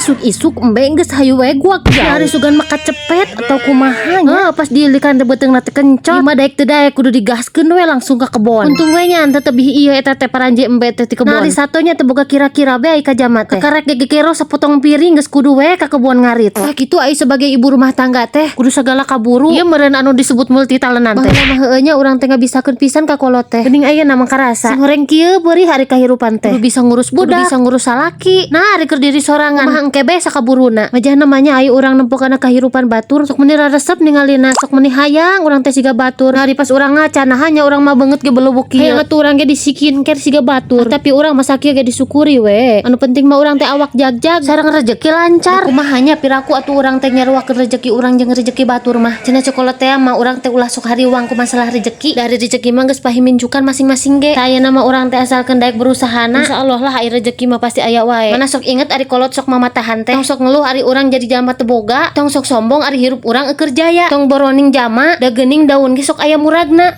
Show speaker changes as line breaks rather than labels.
Isuk-isuk embe geus hayu we guak jauh. Ari sugan mah kacepet atau kumaha nya. Pas diilikan teh beuteungna teh kencot. Ieu mah daek teu daek kudu digaskeun we langsung ka kebon. Untung we nya teu tebih ieu eta teh paranje embe teh ti kebon. Nah, ari satonya teu boga kira-kira be ai ka jama teh. Kakarek gegekero sapotong piring geus kudu we ka kebon ngarit. Tah kitu ai sebagai ibu rumah tangga teh kudu sagala kaburu. Ieu meureun anu disebut multi talentan teh. Baheula mah heueuh nya urang teh ngabisakeun pisan ka kolot teh. Geuning ayeuna mah karasa. Sing horeng kieu beurih ari kahirupan teh. Kudu bisa ngurus budak, kudu bisa ngurus salaki. Nah, ari keur diri sorangan mah engke be sakaburuna. Majahna mah nya ai urang nempo kana kahirupan batur, sok meuni raresep ningalina, sok meuni hayang urang teh siga batur. Nah, ari pas urang ngaca nah nya urang mah beungeut ge belubuk kieu. Hayang atuh urang ge di-skincare siga batur. Tapi urang mah sakieu ge disyukuri we. Anu penting mah urang teh awak jagjag sareng rezeki lancar. Kumaha nya piraku atuh urang teh nyaruakeun rezeki urang jeung rezeki batur mah. Cenah cokolot teh mah urang teh ulah sok hariwang ku masalah rezeki. Dari rezeki mah geus pahimincukan masing-masing ge. Tah ayeuna mah urang teh asalkeun daek berusahana, insyaallah lah ai rezeki mah pasti aya wae. Mana sok inget ari kolot sok mamatahan teh. Tong sok ngeluh ari urang jadi jalma teu boga, tong sok sombong ari hirup urang eueur jaya. Tong boroning jama, da geuning daun ge sok aya muragna.